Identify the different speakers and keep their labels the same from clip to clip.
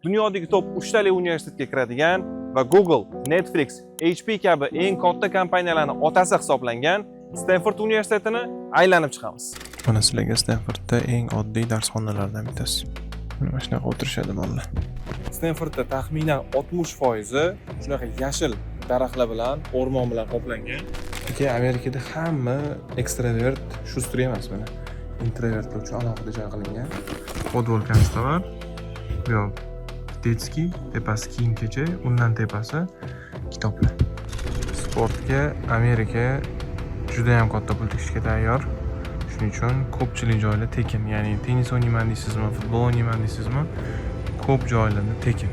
Speaker 1: Dunyodagi top 3 talik universitetga kiradigan va Google, Netflix, HP kabi eng katta kompaniyalarning otasi hisoblangan Stanford universitetini aylanib chiqamiz.
Speaker 2: Mana sizlarga Stanfordda eng oddiy darsxonalardan bittasi. Mana shunaqa o'tirishadi bolalar.
Speaker 1: Stanfordda taxminan 60% shunaqa yashil daraxtlar bilan, o'rmon bilan qoplangan.
Speaker 2: Aka, Amerikada hamma ekstravert, шустрый emas mana. Introvertlar uchun alohida joy qilingan. Podvol kanцтовар. Bu yoq детский, tepasi kiyim-kechak, undan tepasi kitoblar. Sportga Amerika juda ham katta pul tikishga tayyor. Shuning uchun ko'pchilik joylar tekin. Ya'ni tennis o'ynayman deysizmi, futbol o'ynayman deysizmi, ko'p joylarda tekin.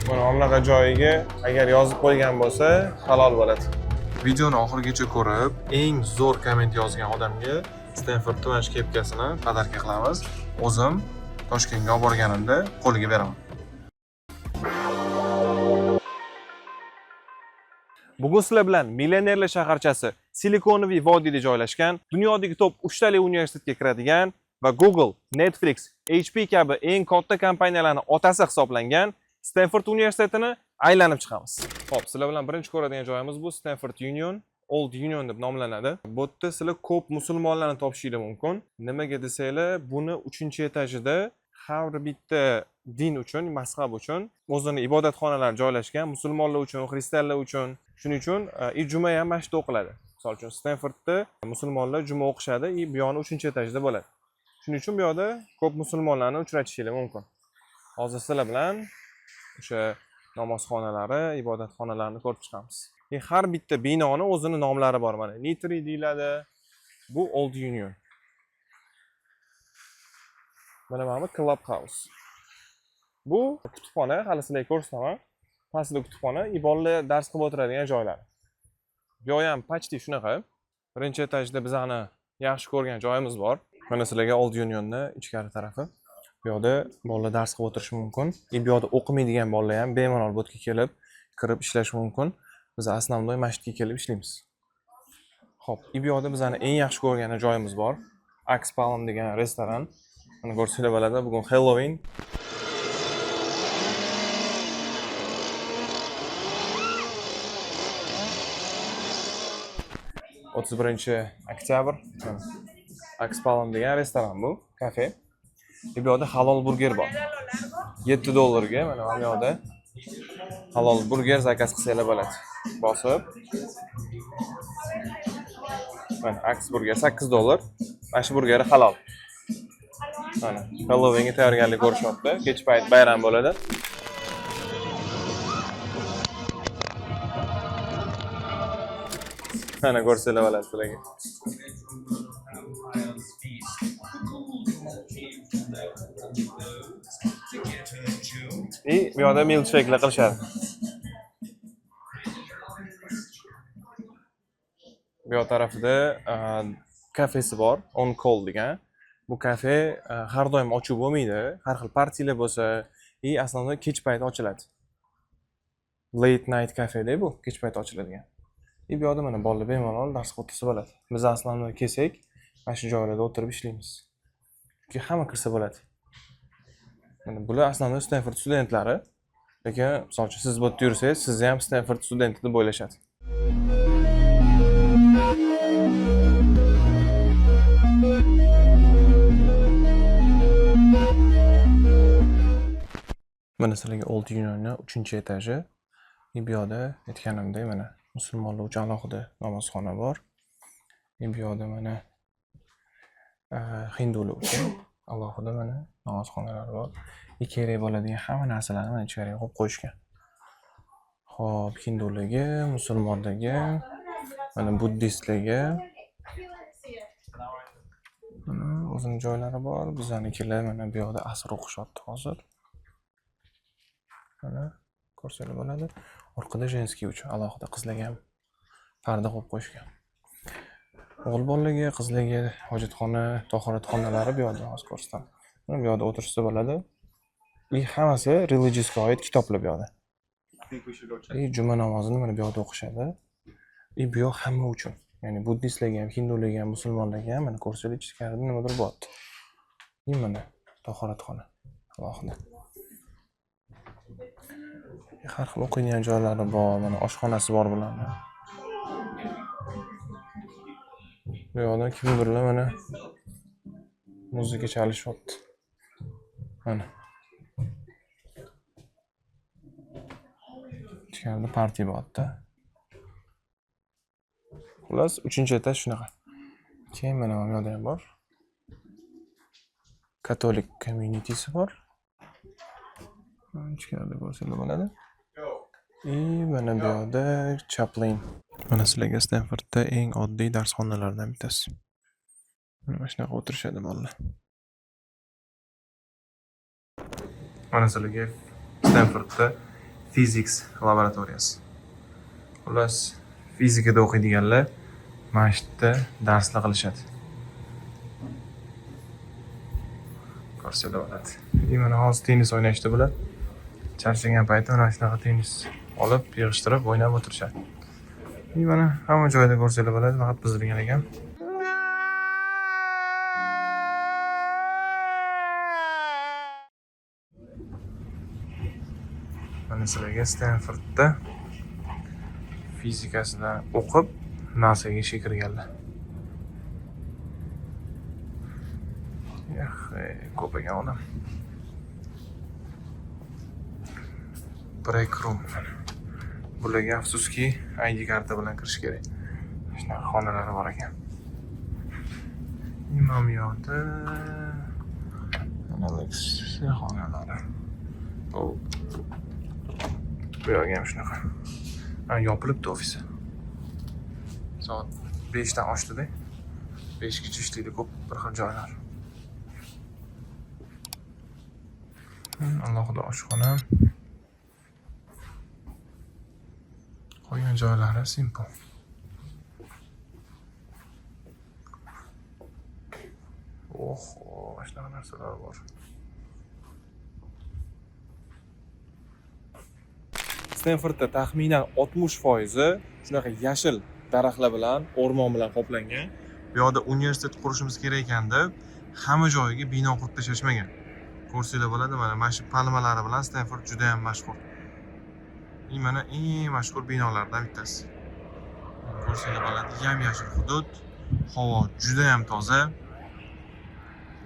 Speaker 1: Mana bunaqa joyiga agar yozib qo'ygan bo'lsa, halol bo'ladi.
Speaker 2: Videoni oxirigacha ko'rib, eng zo'r komment yozgan odamga Stanford tuvash kepkasini подарка qilamiz. O'zim Toshkentga olib borganimda qo'liga beraman.
Speaker 1: Bugun sizlar bilan millionerlar shaharchasi Silikonoviy vodiyda joylashgan, dunyodagi top 3 talik universitetga kiradigan va Google, Netflix, HP kabi eng katta kompaniyalarning otasi hisoblangan Stanford universitetini aylanib chiqamiz. Xo'p, sizlar bilan birinchi ko'radigan joyimiz bu Stanford Union, Old Union deb nomlanadi. Bu yerda sizlar ko'p musulmonlarni topishinglar mumkin. Nimaga desanglar, buni 3-etajida har bitta din uchun, mazhab uchun o'zini ibodatxonalari joylashgan, musulmonlar uchun, xristianlar uchun. Shuning uchun и juma ham mana shu yerda o'qiladi. Misol uchun Stanfordda musulmonlar juma o'qishadi и bu yoni 3-etajda bo'ladi. Shuning uchun bu yoqda ko'p musulmonlarni uchratishinglar mumkin. Hozir sizlar bilan o'sha namozxonalari, ibodatxonalarni ko'rib chiqamiz. И har bitta binoni o'zini nomlari bor mana. Nitri deyiladi. Bu Old Union. Mana bu Club House. Bu kutubxona, hali sizlarga ko'rsataman. Pastida kutubxona, и bolalar dars qilib o'tiradigan joylar. Bu yoq ham почти shunaqa. Birinchi etajda bizani yaxshi ko'rgan joyimiz bor. Mana sizlarga Old Unionni ichkari tarafi. Bu yoqda bolalar dars qilib o'tirishi mumkin. И bu yoqda o'qimaydigan bolalar ham bemalol bu yerga kelib, kirib ishlashi mumkin. Biz основной masjidga kelib ishlaymiz. Xo'p, и bu yoqda bizani eng yaxshi ko'rgan joyimiz bor. Axe Palm degan restoran. Mana ko'rsanglar bo'ladi. Bugun Halloween. 31 oktyabr. Mana. Axe Palm degan restoran bu, kafe. Bu yoqda halol burger bor. 7 dollarga mana bu yoqda halol burger заказ qilsanglar bo'ladi. Bosib. Mana Axe burger 8 dollar. Mana shu burgeri halol. Mana Halloweenga tayyorgarlik ko'rishyapti. Kech payt bayram bo'ladi. Mana ko'rsanglar bo'ladi sizlarga. И bu yoqda milkshake'lar qilishadi. Bu yoq tarafida kafesi bor, On Call degan. Bu kafe har doim ochiq bo'lmaydi. Har xil partiyalar bo'lsa, и основной kech payt ochiladi. Late night kafeda bu, kech payt ochiladigan. И bu yoqda mana bolalar bemalol dars qilib o'tirsa bo'ladi. Biz основной kelsak, mana shu joylarda o'tirib ishlaymiz. Chunki hamma kirsa bo'ladi. Mana bular основной Stanford studentlari. Lekin misol uchun siz bu yerda yursangiz, sizni ham Stanford studenti deb o'ylashadi. Mana sizlarga Old Unionni 3-etaji. И bu yoqda aytganimdek mana musulmonlar uchun alohida namozxona bor. И bu yoqda mana hindular uchun alohida mana namozxonalar bor. И kerak bo'ladigan hamma narsalarni mana ichkariga qo'yib qo'yishgan. Xo'p, hindularga, musulmonlarga, mana buddistlarga mana o'zini joylari bor. Bizanikilar mana bu yoqda asr o'qishyapti hozir. Mana ko'rsanglar bo'ladi. Orqada женский uchun alohida qizlarga ham parda qo'yib qo'yishgan. O'g'il bolalarga, qizlarga hojatxona, tahoratxonalari bu yoqda hozir ko'rsataman. Mana bu yoqda o'tirishsa bo'ladi. И hammasi religiousga oid kitoblar bu yoqda. И juma namozini mana bu yoqda o'qishadi. И bu yoq hamma uchun. Ya'ni buddistlarga ham, hindularga ham, musulmonlarga ham mana ko'rsanglar ichkarida nimadir bo'lyapti. И mana tahoratxona alohida.
Speaker 2: Har xil o'qiydigan joylari bor, mana oshxonasi bor bularni. Bu yoqdan kimdirlar mana muzika chalishyapti. Mana. Ichkarida parti bor-da. Xullas, 3-etaj shunaqa. Keyin mana bu yoqda ham bor. Katolik communitysi bor. Mana ichkarida ko'rsanglar bo'ladi. И mana bu yoqda Chaplin. Mana sizlarga Stanfordda eng oddiy darsxonalardan bittasi. Mana shunaqa o'tirishadi bolalar. Mana sizlarga Stanfordda physics laboratoriyasi. Xullas, fizikada o'qiydiganlar mana shu yerda darslar qilishadi. Ko'rsanglar bo'ladi. И mana hozir tennis o'ynashdi bular. Charchagan payti mana shunaqa tennis olib, yig'ishtirib o'ynab o'tirishadi. И mana hamma joyda ko'rsanglar bo'ladi, faqat buzilgan ekan. Mana sizlarga Stanfordda fizikasidan o'qib NASAga ishga kirganlar. Eh, ko'p ekan odam. Break room. Bularga afsuski ID karta bilan kirish kerak. Shunaqa xonalari bor ekan. Imom yoqda Alex xonalari. Oh. Bu yoqga ham shunaqa. Ha, yopilibdi ofisi. Soat 5 dan oshdida. 5 gacha ishlaydi ko'p bir xil joylar. Alohida oshxona. Qolgan joylari simple. Oho, shunaqa narsalar bor. Stanfordda taxminan 60% shunaqa yashil daraxtlar bilan, o'rmon bilan qoplangan. Bu yoqda universitet qurishimiz kerak ekan deb hamma joyiga bino qurib tashlashmagan. Ko'rsanglar bo'ladi, mana shu palmalari bilan Stanford juda ham mashhur. И mana eng mashhur binolardan bittasi. Ko'rsanglar bo'ladi, yam-yashil hudud, havo juda ham toza.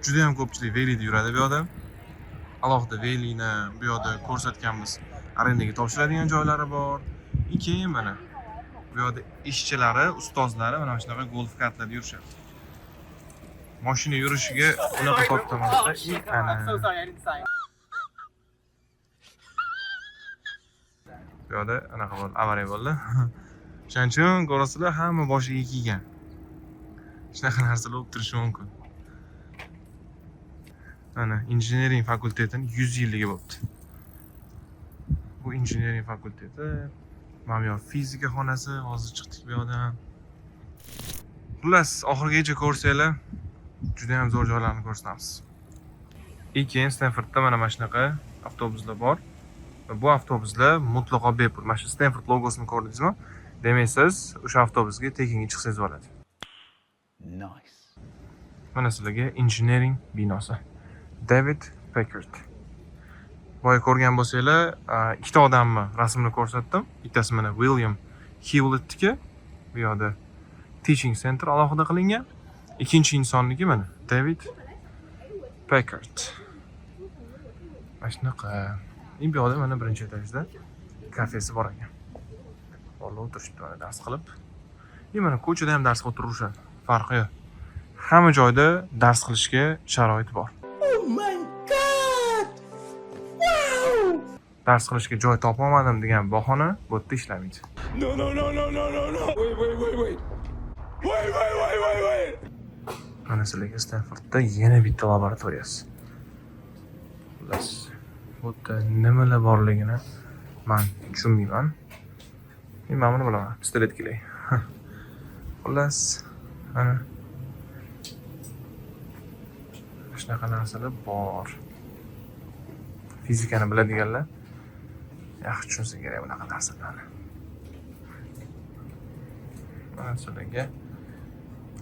Speaker 2: Juda ham ko'pchilik velida yuradi bu yoqda. Alohida velini bu yoqda ko'rsatganmiz. Arendaga topshiradigan joylari bor. И keyin mana bu yoqda ishchilari, ustozlari mana shunaqa golf kartlarda yurishadi. Mashina yurishiga unaqa katta emasda. И ana bu yoqda anaqa bo'ldi, avariya bo'ldi. O'shaning uchun ko'rasizlar, hamma boshiga kiygan. Shunaqa narsalar bo'lib turishi mumkin. Mana injiniring fakultetining 100 yilligi bo'libdi. Bu injiniring fakulteti, mana bu yoq fizika xonasi, hozir chiqdik bu yoqdan. Xullas, oxirigacha ko'rsanglar, juda ham zo'r joylarni ko'rsatamiz. И keyin Stanfordda mana shunaqa avtobuslar bor. Va bu avtobuslar mutlaqo bepul. Mana shu Stanford logosini ko'rdingizmi? Demak, siz o'sha avtobusga tekinga chiqsangiz bo'ladi.
Speaker 3: Nice.
Speaker 2: Mana sizlarga engineering binosi. David Packard. Boya ko'rgan bo'lsanglar, ikkita odamni rasmini ko'rsatdim. Bittasi mana William Hewlettniki, bu yoqda teaching center alohida qilingan. Ikkinchi insonniki mana David Packard. Mana shunaqa. Endi bu yoqda mana birinchi etajda kafesi bor ekan. Bolalar o'tirishibdi mana dars qilib. И mana ko'chada ham dars o'tirishadi. Farqi yo'q. Hamma joyda dars qilishga sharoit bor.
Speaker 3: Oh my God! Wow!
Speaker 2: Dars qilishga joy topolmadim degan bahona bu yerda ishlamaydi.
Speaker 3: No, no, no, no, no, no, no. Wait, wait, wait, wait. Wait, wait, wait, wait, wait.
Speaker 2: Mana sizlarga Stanfordda yana bitta laboratoriyasi. Xullas, bu yerda nimalar borligini man tushunmayman. Men buni bilaman, pistolet kerak. Xullas, mana shunaqa narsalar bor. Fizikani biladiganlar yaxshi tushunsa kerak bunaqa narsalarni. Mana sizlarga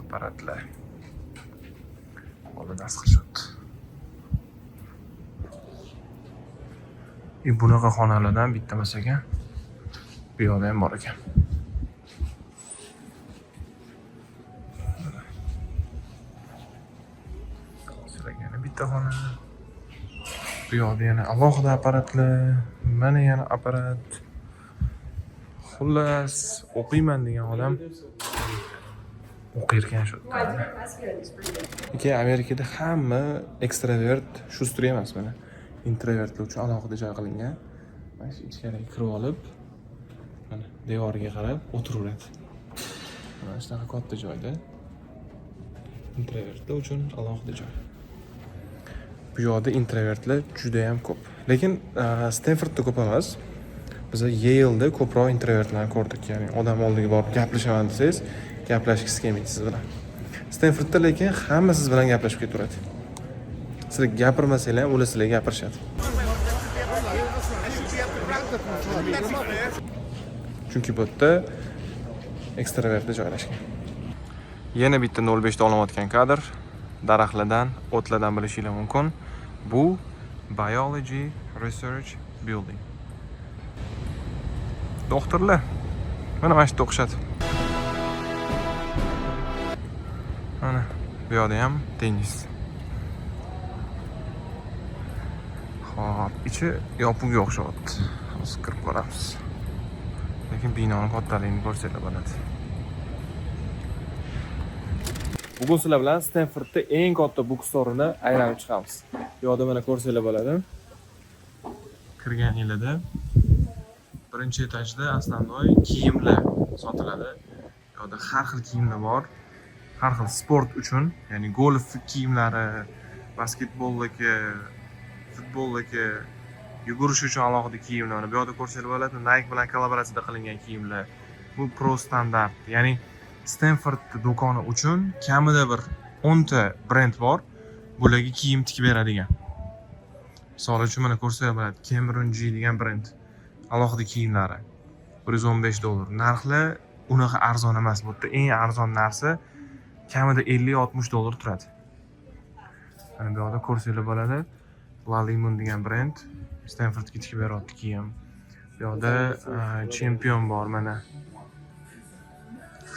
Speaker 2: apparatlar. Bola dars qilishyapti. И bunaqa xonalardan bitta emas ekan. Bu yoqda ham bor ekan. Sizlarga yana bitta xona. Bu yoqda yana alohida apparatlar, mana yana apparat. Xullas, o'qiyman degan odam o'qirkan shu yerda. Keyin Amerikada hamma ekstravert, шустрый emas mana. Introvertlar uchun alohida joy qilingan. Mana shu ichkariga kirib olib, mana devorga qarab o'tiraveradi. Mana shunaqa katta joyda introvertlar uchun alohida joy. Bu yoqda introvertlar juda ham ko'p. Lekin Stanfordda ko'p emas. Biz Yale'da ko'proq introvertlarni ko'rdik. Ya'ni odam oldiga borib gaplashaman desangiz, gaplashgisi kelmaydi siz bilan. Stanfordda lekin hamma siz bilan gaplashib ketaveradi. Sizlar gapirmasanglar ham ular sizlarga gapirishadi. Chunki bu yerda ekstravertlar joylashgan. Yana bitta 0.5 da olinayotgan kadr. Daraxtlardan, o'tlardan bilishinglar mumkin. Bu Biology Research Building. Doktorlar mana shu yerda o'qishadi. Mana bu yoqda ham tennis. Xo'p, ichi yopiqga o'xshayapti. Hozir kirib ko'ramiz. Lekin binoni kattaligini ko'rsanglar bo'ladi. Bugun sizlar bilan Stanfordda eng katta bookstore'ini aylanib chiqamiz. Bu yoqda mana ko'rsanglar bo'ladi. Kirganingizda birinchi etajda основной kiyimlar sotiladi. Bu yoqda har xil kiyimlar bor. Har xil sport uchun, ya'ni golf kiyimlari, basketboldagi, futboldagi, yugurish uchun alohida kiyimlar. Mana bu yoqda ko'rsanglar bo'ladi, Nike bilan kollaboratsiyada qilingan kiyimlar. Bu pro standart, ya'ni Stanford do'koni uchun kamida bir 10 ta brend bor. Bularga kiyim tikib beradigan. Misol uchun mana ko'rsanglar bo'ladi, Cameron G degan brend. Alohida kiyimlari $115. Narxlar unaqa arzon emas. Bu yerda eng arzon narsa kamida $50-60 turadi. Mana bu yoqda ko'rsanglar bo'ladi. Lululemon degan brend Stanfordga tikib beryapti kiyim. Bu yoqda Champion bor mana.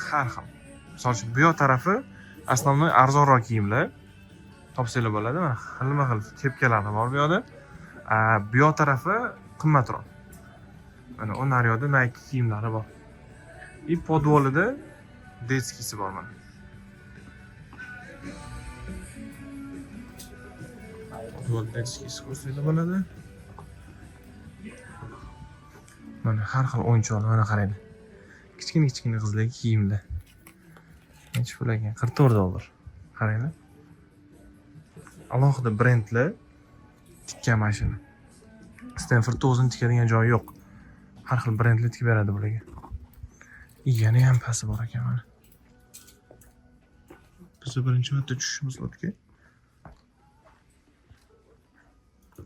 Speaker 2: Har xil. Misol uchun bu yoq tarafi основной arzonroq kiyimlar. Topsanglar bo'ladi. Mana xilma-xil kepkalar bor bu yoqda. Bu yoq tarafi qimmatroq. Mana u naryoqda Nike kiyimlari bor. И podvolida детскийsi bor mana. Podvol детскийsi ko'rsanglar bo'ladi. Mana har xil o'yinchoqlar, mana qaranglar. Kichkina-kichkina qizlarga kiyimlar. Necha pul ekan? $44. Qaranglar. Alohida brendlar tikkan mashina. Stanfordda o'zini tikadigan joyi yo'q. Har xil brendlar tikib beradi bularga. Yana ham pasti bor ekan mana. Biz birinchi marta tushishimiz o'tga.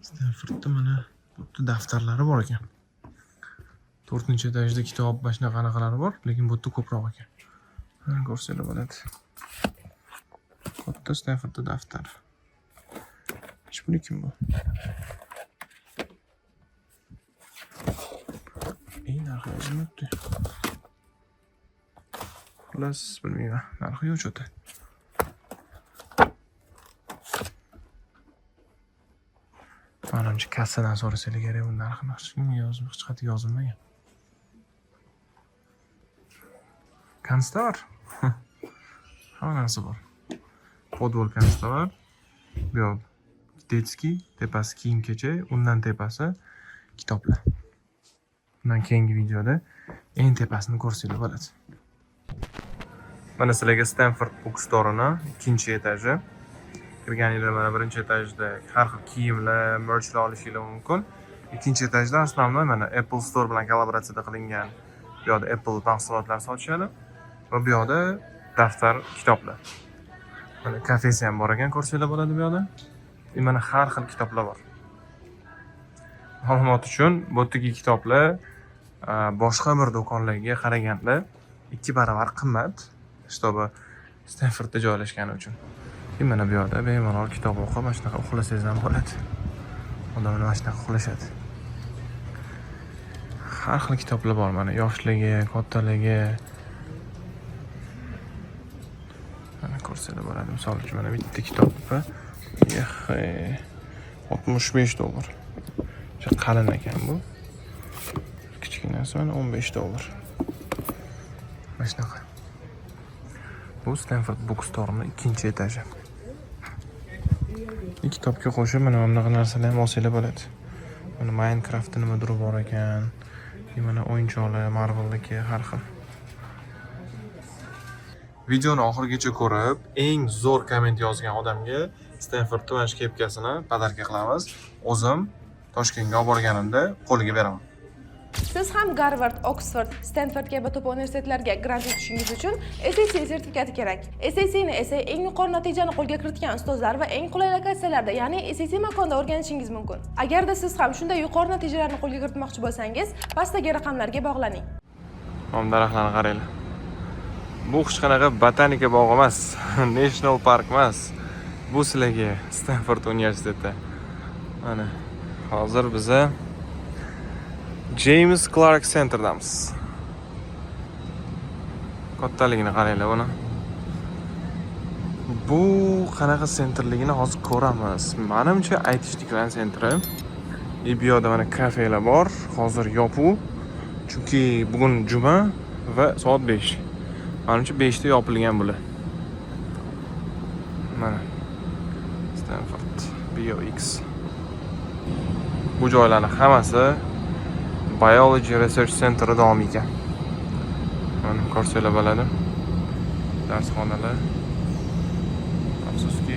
Speaker 2: Stanfordda mana bu yerda daftarlari bor ekan. 4-etajda kitob, mana shunaqa anaqalari bor, lekin bu yerda ko'proq ekan. Mana ko'rsanglar bo'ladi. Katta Stanfordda daftar. Hech buni kim bu? Ey, narxi yozilmabdi. Xullas, bilmayman. Narxi yo'q cho'ta. Manimcha kassadan so'rasanglar kerak, bu narxini hech kimga yozib, hech qayerga yozilmagan. Kanstovar. Hamma narsa bor. Podvol kanstovar. Bu yoq detskiy, tepasi kiyim-kechak, undan tepasi kitoblar. Bundan keyingi videoda eng tepasini ko'rsanglar bo'ladi. Mana sizlarga Stanford Bookstore'ini ikkinchi etaji. Kirganinglar mana birinchi etajda har xil kiyimlar, merchlar olishinglar mumkin. Ikkinchi etajda основной mana Apple Store bilan kollaboratsiyada qilingan. Bu yoqda Apple mahsulotlari sotishadi va bu yoqda daftar, kitoblar. Mana kafesi ham bor ekan, ko'rsanglar bo'ladi bu yoqda. Mana har xil kitoblar bor. Ma'lumot uchun bu yerdagi kitoblar boshqa bir do'konlarga qaraganda 2 barobar qimmat, чтобы Stanfordda joylashgani uchun. Mana bu yoqda bemalol kitob o'qib, mana shunaqa uxlasangiz ham bo'ladi. Odamlar mana shunaqa uxlashadi. Har xil kitoblar bor mana, yoshligi, kattaligi. Mana ko'rsanglar bo'ladi. Misol uchun mana bitta kitobni $65. O'sha qalin ekan bu. Kichkinasi mana $15. Mana shunaqa. Bu Stanford Bookstore'ning ikkinchi etaji. Kitobga qo'shib mana bunaqa narsalar ham olsanglar bo'ladi. Mana Minecraftda nimadir bor ekan. Mana o'yinchoqlar, Marvel'dagi har xil. Videoni oxirigacha ko'rib, eng zo'r komment yozgan odamga Stanford Tuvanch kepkasini podarka qilamiz. O'zim Toshkentga olib borganimda qo'liga beraman.
Speaker 4: Siz ham Garvard, Oxford, Stanford kabi top universitetlarga grant yutishingiz uchun SAT sertifikati kerak. SATni esa eng yuqori natijani qo'lga kiritgan ustozlar va eng qulay lokatsiyalarda, ya'ni SAT makonda o'rganishingiz mumkin. Agarda siz ham shunday yuqori natijalarni qo'lga kiritmoqchi bo'lsangiz, pastdagi raqamlarga bog'laning.
Speaker 2: Mana daraxtlarni qaranglar. Bu hech qanaqa botanika bog'i emas, National Park emas. Bu sizlarga Stanford universiteti. Mana hozir biza James Clark Center'damiz. Kattaligini qaranglar buni. Bu qanaqa centerligini hozir ko'ramiz. Menimcha aytishliklar sentri. Bu yoqda mana kafelar bor, hozir yopiq. Chunki bugun juma va soat 5. Menimcha 5 da yopilgan bular. Mana Stanford BioX. Bu joylarning hammasi Biology Research Center'i davom ekan. Mana ko'rsanglar bo'ladi. Darsxonalar. Afsuski,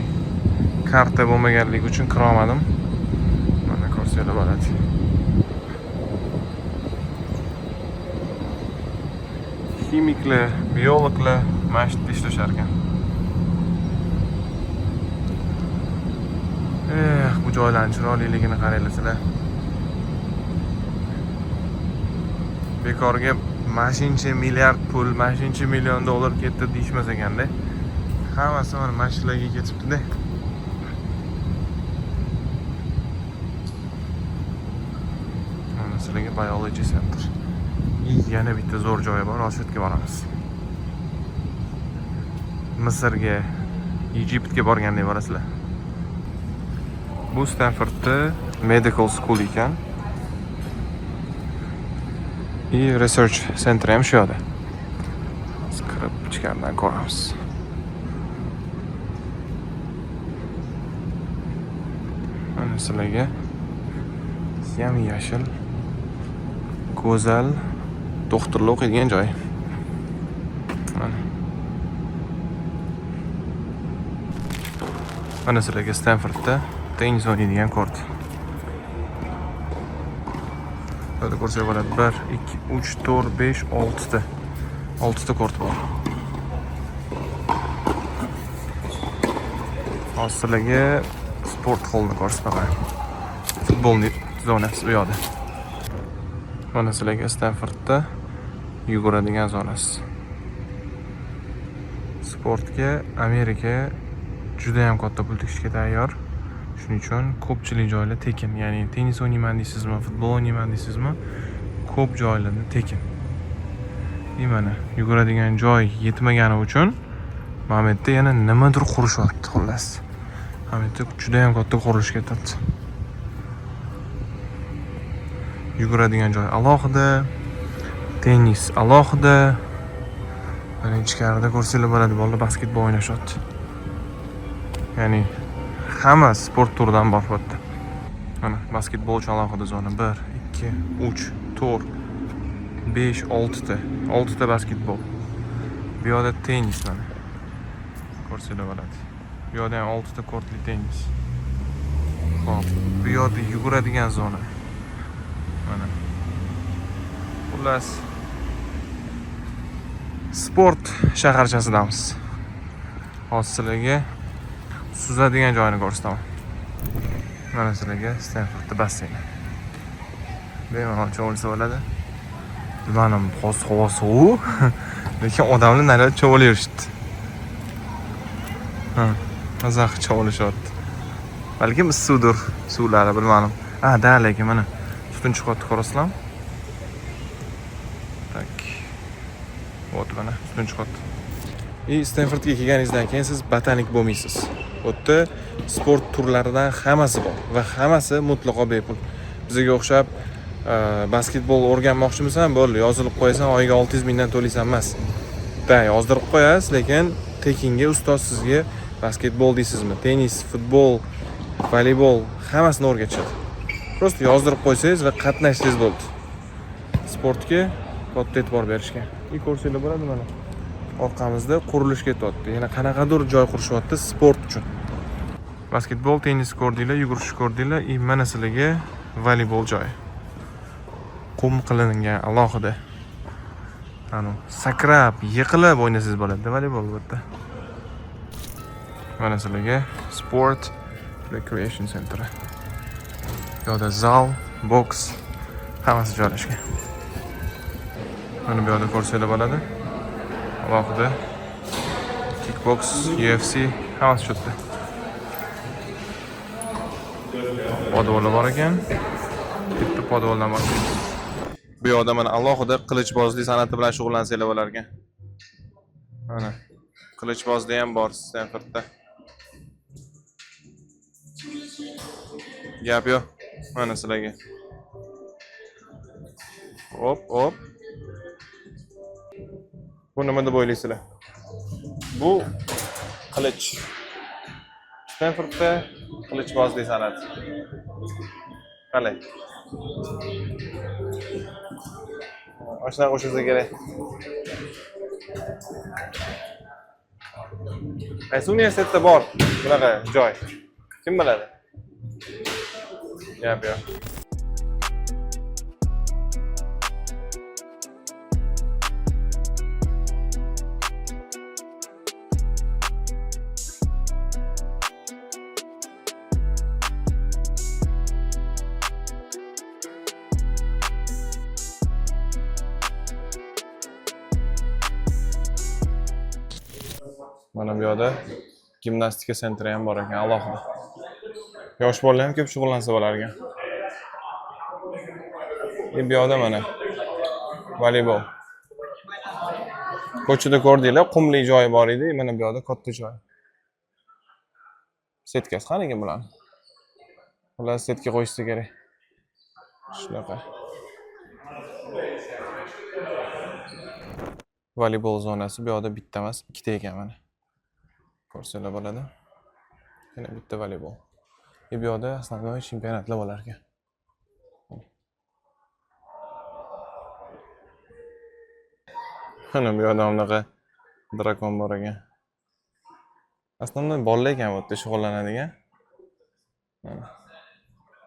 Speaker 2: karta bo'lmaganligi uchun kira olmadim. Mana ko'rsanglar bo'ladi. Ximiklar, biologlar mana shu yerda ishlashar ekan. Bu joylarning chiroyliligini qaranglar sizlar. Bekorga mashincha milliard pul, mashincha million dollar ketdi deyishmas ekanda. Hammasi mana mashinalarga ketibdi-da. Mana sizlarga Biology Center. Yana bitta zo'r joyi bor, hozir shu yerga boramiz. Misrga, Egiptga borgandek borasizlar. Bu Stanfordda Medical School ekan. И Research Center ham shu yerda. Hozir kirib ichkaridan ko'ramiz. Mana sizlarga yam yashil go'zal doktorlar o'qiydigan joy. Mana. Mana sizlarga Stanfordda tennis o'ynaydigan kort. Böyle ko'rsak bo'ladi. 1, 2, 3, 4, 5, 6 ta. 6 ta kort bor. Hozir sizlarga sport holni ko'rsataman. Futbolni zonasi u yoqda. Mana sizlarga Stanfordda yuguradigan zonasi. Sportga Amerika juda ham katta pul tikishga tayyor. Shuning uchun ko'pchilik joylar tekin. Ya'ni tennis o'ynayman deysizmi, futbol o'ynayman deysizmi, ko'p joylarda tekin. Mana yuguradigan joy yetmagani uchun mana bu yerda yana nimadir qurishyapti xullas. Mana bu yerda juda ham katta qurilish ketyapti. Yuguradigan joy alohida, tennis alohida. Mana ichkarida ko'rsanglar bo'ladi, bolalar basketbol o'ynashyapti. Ya'ni hamma sport turidan bor bu yerda. Mana basketbol uchun alohida zona. 1, 2, 3, 4, 5, 6 ta. 6 ta basketbol. Bu yoqda tennis mana. Ko'rsanglar bo'ladi. Bu yoqda ham 6 ta kortli tennis. Xo'p, bu yoqda yuguradigan zona. Mana. Xullas, sport shaharchasidamiz. Hozir sizlarga suzadigan joyini ko'rsataman. Mana sizlarga Stanfordda basseyni. Bemalol cho'milsa bo'ladi. Bilmadim, hozir havo sovuq, lekin odamlar naryoqda cho'milayverishdi. Ha, maza qilib cho'milishyapti. Balkim issiqdir suvlari, bilmadim. Ha, da, lekin mana tutun chiqyapti, ko'rasizlarmi? Вот mana 3 qat. И Stanfordga kelganingizdan keyin siz botanik bo'lmaysiz. U yerda sport turlaridan hammasi bor va hammasi mutlaqo bepul. Bizga o'xshab basketbol o'rganmoqchimisan, bo'ldi, yozilib qo'yasan, oyiga 600 mingdan to'laysan emas. Da, yozdirib qo'yasiz, lekin tekinga ustoz sizga basketbol deysizmi, tennis, futbol, voleybol hammasini o'rgatishadi. Просто yozdirib qo'ysangiz va qatnashsangiz bo'ldi. Sportga katta e'tibor berishgan. И ko'rsanglar bo'ladi mana. Orqamizda qurilish ketyapti. Yana qanaqadir joy qurishyapti sport uchun. Basketbol, tennis ko'rdinglar, yugurish ko'rdinglar, и mana sizlarga voleybol joyi. Qum qilingan alohida. Anu sakrab, yiqilib o'ynasangiz bo'ladi voleybol bu yerda. Mana sizlarga sport recreation center. Bu yoqda zal, boks hammasi joylashgan. Mana bu yoqda ko'rsanglar bo'ladi. Alohida kickbox, UFC hammasi shu yerda. Podvoli bor ekan. Bitta podvoldan boshlaymiz. Bu yoqda mana alohida qilichbozlik san'ati bilan shug'ullansanglar bo'lar ekan. Mana qilichbozlik ham bor Stanfordda. Gap yo'q. Mana sizlarga. Hop, hop. Bu nima deb o'ylaysizlar? Bu qilich. Stanfordda qilichbozlik san'ati. Qalay? Oshna qo'shilsa kerak. Qaysi universitetda bor bunaqa joy? Kim biladi? Gap yo'q. Mana bu yoqda gimnastika sentri ham bor ekan alohida. Yosh bolalar ham ko'p shug'ullansa bo'lar ekan. E bu yoqda mana voleybol. Ko'chada ko'rdinglar, qumli joyi bor edi, mana bu yoqda katta joy. Setkasi qani ekan bularni? Ular setka qo'yishsa kerak. Shunaqa. Voleybol zonasi bu yoqda bitta emas, ikkita ekan mana. Ko'rsanglar bo'ladi. Yana bitta voleybol. E bu yoqda основной chempionatlar bo'lar ekan. Mana bu yoqda bunaqa drakon bor ekan. Основной bolalar ekan bu yerda shug'ullanadigan. Mana.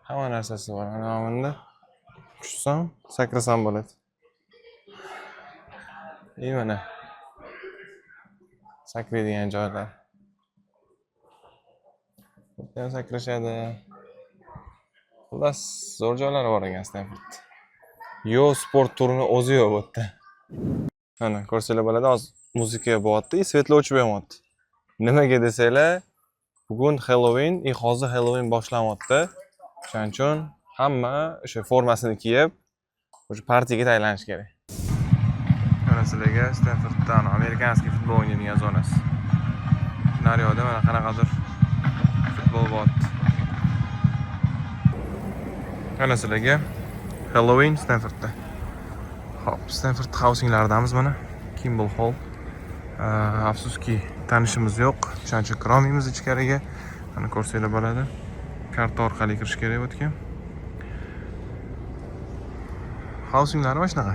Speaker 2: Hamma narsasi bor. Mana bunda tushsam, sakrasam bo'ladi. И mana sakraydigan joylar. Bu yerda ham sakrashadi. Xullas, zo'r joylari bor ekan Stanfordda. Yo'q, sport turini o'zi yo'q bu yerda. Mana ko'rsanglar bo'ladi, hozir muzika bo'lyapti, и свет lar o'chib yonyapti. Nimaga desanglar, bugun Halloween, и hozir Halloween boshlanyapti. O'shaning uchun hamma o'sha formasini kiyib, o'sha partiyaga tayyorlanish kerak. Mana sizlarga Stanfordda американский futbol o'ynaydigan zonasi. Naryoqda mana qanaqadir futbol bo'lyapti. Mana sizlarga Halloween Stanfordda. Xo'p, Stanford housinglaridamiz mana. Kimball Hall. Afsuski tanishimiz yo'q. O'shaning uchun kira olmaymiz ichkariga. Mana ko'rsanglar bo'ladi. Karta orqali kirish kerak o'tgan. Housinglari mana shunaqa.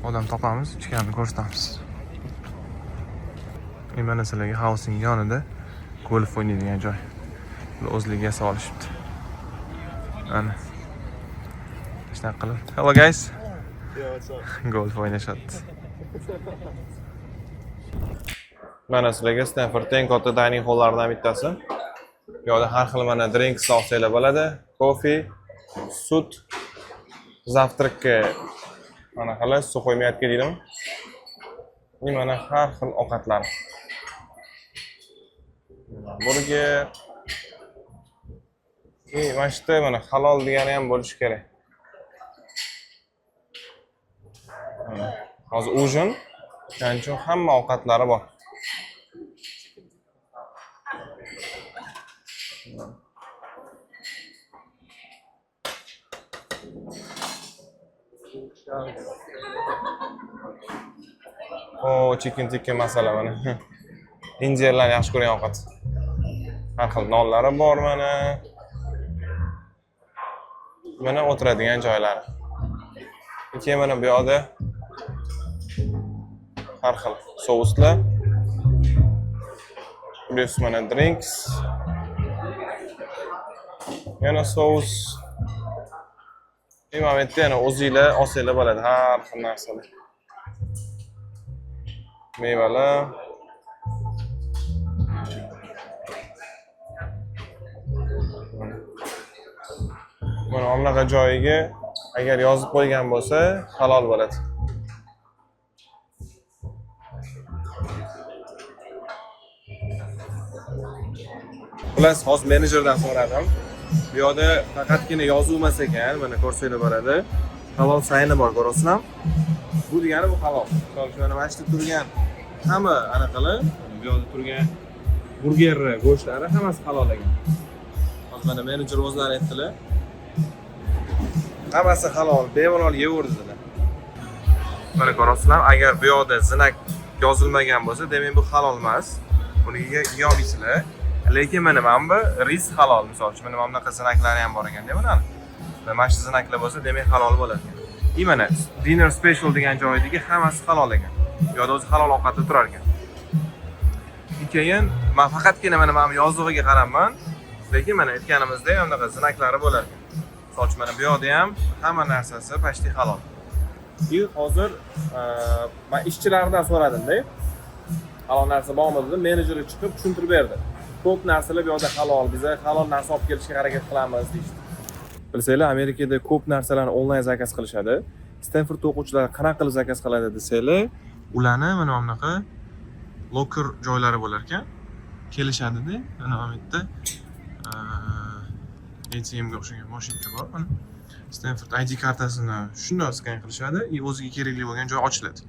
Speaker 2: Odam topamiz, ichkarini ko'rsatamiz. E mana sizlarga housing yonida golf o'ynaydigan joy. Bular o'zligi yasab olishibdi. Ana. Shunaqa qilib. Hello guys.
Speaker 5: Yeah, what's up?
Speaker 2: Golf o'ynashyapti. Mana sizlarga Stanfordda eng katta dining halllaridan bittasi. Bu yoqda har xil mana drinks olsanglar bo'ladi. Kofe, sut, завтрак ka anaqalar, сухой мятка deydimi? И mana har xil ovqatlar. Burger. И mana shu yerda mana halol degani ham bo'lishi kerak. Mana.
Speaker 1: Hozir ужин, shuning uchun hamma ovqatlari bor. O, chicken tikka masala mana. Indiyalar yaxshi ko'rgan ovqat. Har xil nonlari bor mana. Mana o'tiradigan joylari. Keyin mana bu yoqda har xil souslar. Плюс mana drinks. Yana sous. И mana bu yerda yana o'zinglar olsanglar bo'ladi har xil narsalar. Mevalar. Mana bunaqa joyiga agar yozib qo'ygan bo'lsa, halol bo'ladi. Xullas, hozir menejerdan so'radim. Bu yoqda faqatgina yozuv emas ekan, mana ko'rsanglar bo'ladi. Halol sign'i bor, ko'rasizlarmi? Bu degani bu halol. Misol uchun, mana shu yerda turgan hamma anaqalar, mana bu yoqda turgan burgerni go'shtlari hammasi halol ekan. Hozir mana menejer o'zlari aytdilar. Hammasi halol, bemalol yeyaver dedilar. Mana ko'rasizlar, agar bu yoqda знак yozilmagan bo'lsa, demak bu halol emas. Buni yeyolmaysizlar. Lekin mana bu ris halol, misol uchun, mana bunaqa знак lari ham bor ekanda bularni. Mana shu знак lar bo'lsa, demak halol bo'ladi. И mana dinner special degan joydagi hammasi halol ekan. Bu yoqda o'zi halol ovqatlar turar ekan. Keyin men faqatgina mana bu yozug'iga qarabman, lekin mana aytganimizdek bunaqa знак lari bo'lar ekan. Misol uchun, mana bu yoqda ham hamma narsasi почти halol. И hozir men ishchilardan so'radimda, halol narsa bormi dedim, menejeri chiqib tushuntirib berdi. Ko'p narsalar bu yoqda halol, biza halol narsa olib kelishga harakat qilamiz deyishdi. Bilsanglar, Amerikada ko'p narsalarni onlayn заказ qilishadi. Stanford o'quvchilari qanaqa qilib заказ qiladi desanglar, ularni mana bunaqa locker joylari bo'lar ekan. Kelishadida, mana bu yerda ATMga o'xshagan mashinka bor. Mana Stanford ID kartasini shundoq skan qilishadi и o'ziga kerakli bo'lgan joy ochiladi.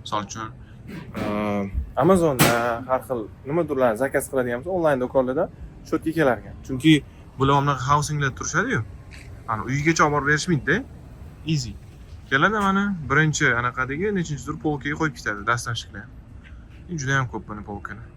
Speaker 1: Misol uchun, Amazonda har xil nimadirlarni заказ qiladigan bo'lsa, onlayn do'konlarda shu yerga kelar ekan. Chunki bular bunaqa housinglarda turishadi-yu. Ana uygacha olib borib berishmaydi-da. Easy. Keladi, mana birinchi anaqadagi nechinchidir polkaga qo'yib ketadi доставщик lar. Juda ham ko'p buni polkalar.